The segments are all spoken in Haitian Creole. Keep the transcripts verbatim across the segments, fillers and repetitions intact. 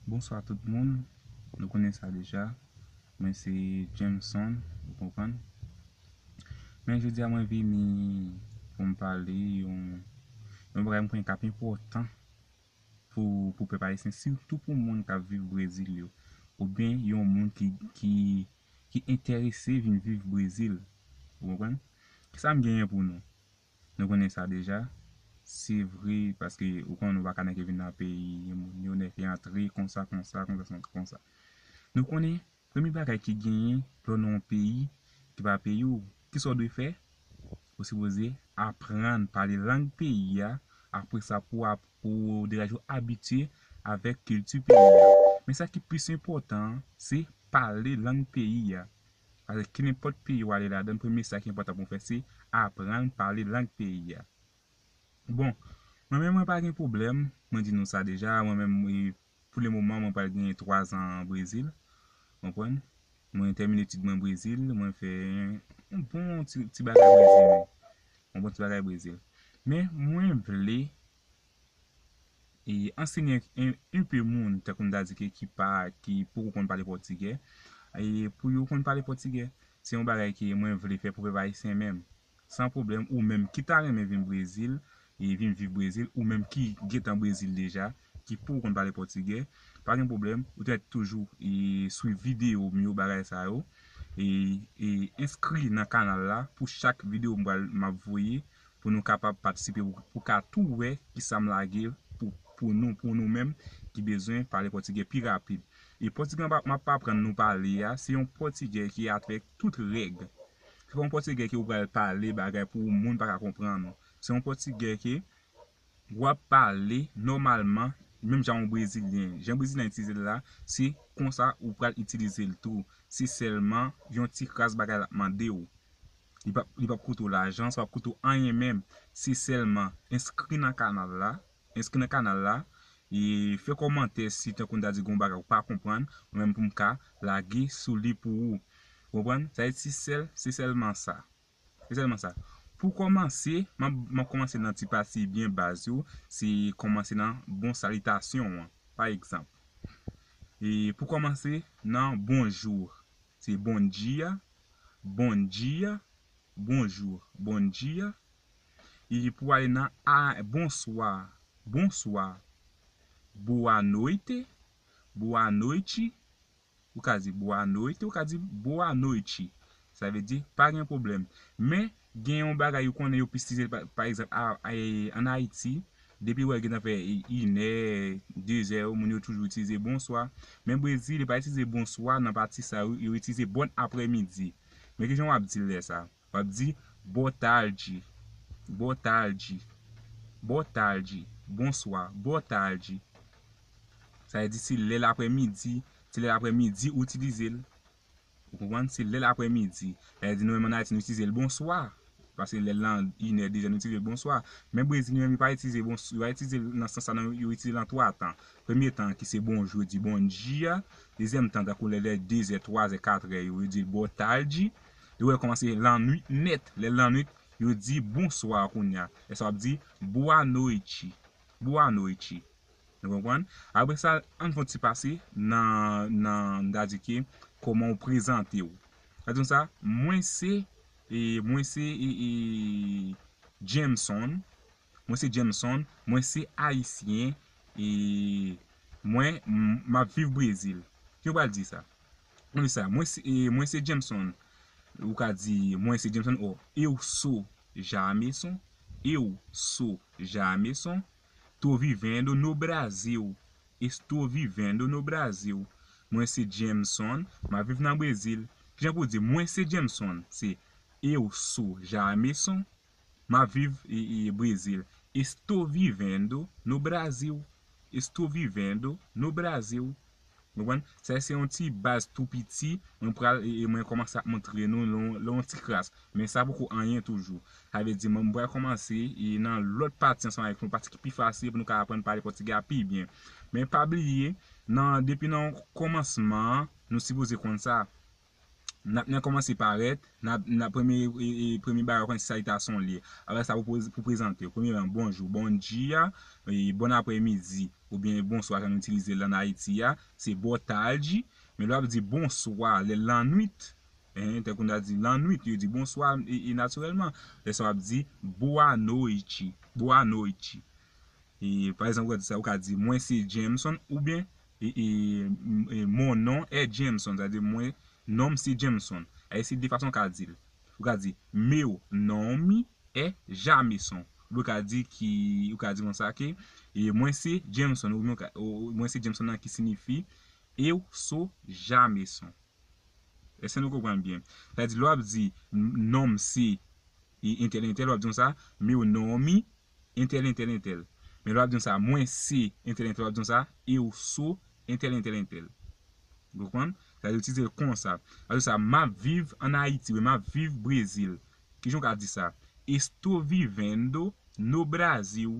Bonswa tout moun. Nou konnen sa deja. Mwen se Jameson, ou konprann. Men jodi a mwen vini pou m pale yon, yon bagay mwen konnen k ap enpòtan pou, pou pèp ayisyen, sitou pou moun k ap viv Brezil yo, oubyen yon moun ki, ki, ki enterese vin viv Brezil. Ou konprann? Kisa m genyen pou nou? Nou konnen sa deja. Se vre, paske ou konnen nou pa ka nèk vin nan peyi moun yo, nèk antre konsa, konsa, konsa, konsa. Nou konnen, premye bagay ki genyen lè w nan yon peyi ki pa peyi w, kisa w dwe fè? Ou sipoze aprann pale lang peyi a, apre sa pou w ap, pou w deja w abitye avèk kilti peyi a. Men sa ki plis enpòtan an, se pale lang peyi a. Paske kenenpòt peyi w ale ladan, premye sa ki enpòtan pou w fè, se aprann pale lang peyi a. Bon, mwen menm mwen pa gen pwoblèm, mwen di nou sa deja, mwen menm, e, pou le moman, mwen pral gen twa zan an Brezil, konprann? Mwen tèmine etid mwen Brezil, mwen fè yon bon ti, ti bagay Brezil, wi. Yon bon ti bagay Brezil. Men mwen vle e, ansenye en, enpe moun, tankou m ta di ke ki pa, ki poko konn pale pòtigè, e, pou yo konn pale pòtigè. Se yon bagay ke mwen vle fè pou pèp ayisyen menm. San pwoblèm, ou menm ki ta renmen vin Brezil, e vin viv Brezil, ou menm ki gentan Brezil deja, ki poko konn pale pòtigè, pa gen pwoblèm, ou te toujou, e, swiv videyo m yo, bagay sa yo, e, e enskri nan kanal la pou chak videyo m pral, m ap voye, pou nou kapab patisipe, pou, pou ka tou wè kisa m lage pou, pou nou, pou nou menm ki bezwen pale pòtigè pi rapid. E pòtigè m ap, m ap aprann nou pale a, se yon pòtigè ki avèk tout règ. Se pa yon pòtigè ke ou pral pale bagay pou moun pa ka konprann ou. Se yon pòtigè ke w ap pale nòmalman, menm jan yon brezilyen. Jan brezilyen itilize l la, se konsa ou pral itilize l tou. Se sèlman yon ti kras bagay l ap mande w. Li p ap, li p ap koute w lajan, sa p ap koute w anyen menm. Se sèlman enskri nan kanal la, enskri nan kanal la, e fè kòmantè si tankou n ta di gen yon bagay ou pa konprann, mwen menm pou m ka lage sou li pou ou. Ou konprann? Sa vle di se sèl, se sèlman sa. Se sèlman sa. Pou kòmanse, m ap, m ap kòmanse nan ti pati byen baz yo, se kòmanse nan bon salitasyon an, pa egzanp. E pou kòmanse, nan bonjou, se bom dia, bom dia, bonjou, bom dia. E pou ale nan a, bonswa, bonswa, boa noite, boa noite. Ou ka di boa noite, ou ka di boa noite. Sa vle di, pa gen pwoblèm. Men, gen yon bagay ou konnen yo plis itilize, pa, pa egzanp, a, a, ann Ayiti, depi w wè gentan fè inè, dezè, moun yo toujou itilize bonswa. Men Brezil, yo pa itilize bonswa nan pati sa, yo, yo itilize bon aprèmidi. Men kijan w ap di l lè sa? W ap di boa tarde, boa tarde, boa tarde, bonswa, boa tarde. Sa vle di se lè laprèmidi, se lè laprèmidi ou itilize l. Ou konprann? Se lè laprèmidi. Sa vle di nou menm ann Ayiti nou itilize l bonswa. Paske lè l nan inè, dezè, nou itilize l bonswa. Men Brezil yo menm yo pa itilize bonswa, yo pa itilize l nan sans sa non, yo itilize l an twa tan. Premye tan ki se bonjou, yo di bom dia. Dezyèm tan, tankou lè, lè dezè, twazè, katrè, yo, yo di boa tarde. Lè w kòmanse lannwit nèt, lè lannwit, yo di bonswa kounye a. Lè sa w ap di boa noite, boa noite. Nou konprann? Apre sa, ann fè yon ti pase nan, nan, m ta di ke kòman w prezante w. Sa di konsa, mwen se, e, mwen se, e, e, Jameson, mwen se Jameson, mwen se ayisyen, e mwen, m, m ap viv Brezil. Ki w pral di sa? Mwen di sa, mwen se, e, mwen se Jameson. Ou ka di, mwen se Jameson, o, eu sou Jameson, eu sou Jameson, tô vivendo no Brasil, estou vivendo no Brasil. Mwen se Jameson, m ap viv nan Brezil. Kijan pou w di, mwen se Jameson, se eu sou Jameson, m ap viv, e, e, Brezil. Estou vivendo no Brasil. Estou vivendo no Brasil. Ou konprann? Sa se yon ti baz tou piti. Mwen pral, e, e, mwen kòmanse ap montre nou lè yon, lè yon ti kras. Men sa poko anyen toujou. Sa vle di, mwen, mwen pral kòmanse, e, nan lòt pati ansanm avèk nou, pati ki pi fasil pou nou ka aprann pale pòtigè a pi byen. Men pa bliye, nan, depi nan kòmansman an, nou sipoze konn sa. N ap nan kòmanse parèt, n ap, n ap premye, e, e, premye bagay w konn se salitasyon li ye. Apre sa, pou, pou prezante w. Premyèman, bonjou, bom dia, e, bon aprèmidi, oubyen bonswa, jan nou itilize l ann Ayiti a, se boa tarde, men lè w ap di bonswa, lè lannwit, en, tankou n ta di lannwit, yo di bonswa, e, e natirèlman. Lè sa w ap di boa noite, boa noite. E, pa egzanp, ou ka di sa, ou ka di, mwen se Jameson, oubyen, e, e, m- e, mon nom est Jameson, sa vle di mwen, non m se Jameson. E se de fason ou ka di l. Ou ka di, meu nome é Jameson. Ou ka di ki, ou ka di konsa ke, e, mwen se Jameson, oubyen ou ka- ou- mwen se Jameson nan ki siyifi, eu sou Jameson. Èske nou konprann byen? Sa vle di, lè w ap di, m- non m se, e, entèl entèl, w ap di konsa, meu nome entèl entèl entèl. Men lè w ap di konsa, mwen se entèl entèl, w ap di konsa, eu sou entèl entèl entèl. Ou konprann? Sa vle di, itilize l konsa. Apre sa, m ap viv ann Ayiti, oubyen m ap viv Brezil. Kijan w ka di sa? Estou vivendo no Brasil.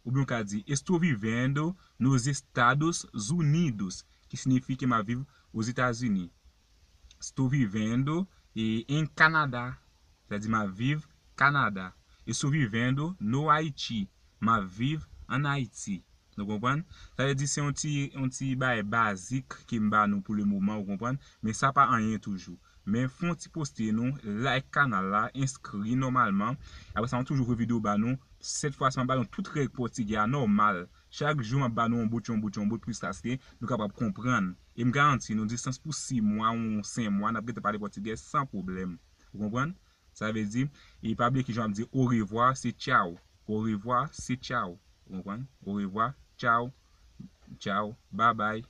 Oubyen w ka di, estou vivendo nos Estados Unidos, ki siyifi ke m ap viv Ozetazini. Estou vivendo e, em Canadá, sa vle di m ap viv Kanada. Estou vivendo no Haiti, m ap viv ann Ayiti. Nou konprann? Sa vle di se yon ti, yon ti bagay bazik ke m ba nou pou le moman, ou konprann? Men sa pa anyen toujou. Men fè yon ti poste nou, like kanal la, enskri nòmalman. Apre sa, nou toujou voye videyo ba nou. Sèt fwa sa, m ap ba nou tout règ pòtigè a nòmal. Chak jou, m ap ba nou yon bout, yon bout, yon bout, jiskaske nou kapab konprann. E m garanti nou, distans pou sis mwa ou senk mwa, n ap gentan pale pòtigè san pwoblèm. Ou konprann? Sa vle di, e pa bliye kijan w ap di au revoir, se tchao. Au revoir, se tchao. Ou konprann? Au revoir, tchao, tchao, bye bye.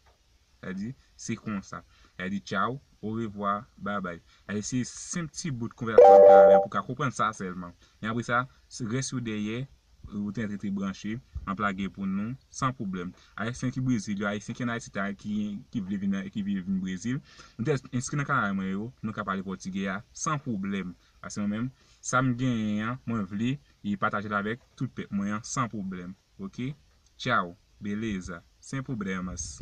Sa vle di, se konsa. Sa vle di, tchao, au revoir, bye bye. Sa vle di, se senp ti bout konvèsasyon m te avè w pou w ka konprann sa sèlman. E apre sa, se rès yo dèyè, ou te rete branche, m ap lage pou nou, san pwoblèm. Ayisyen ki Brezil yo, Ayisyen ki ann Ayiti ta, ki, ki vle vin, ki vle vin Brezil, nou te enskri nan kanal mwen yo, nou ka pale pòtigè a, san pwoblèm. Paske mwen menm, sa m genyen an, mwen vle, e pataje l avèk tout pèp mwen an, san pwoblèm. Ok? Tchao. Beleza. Sem problemas.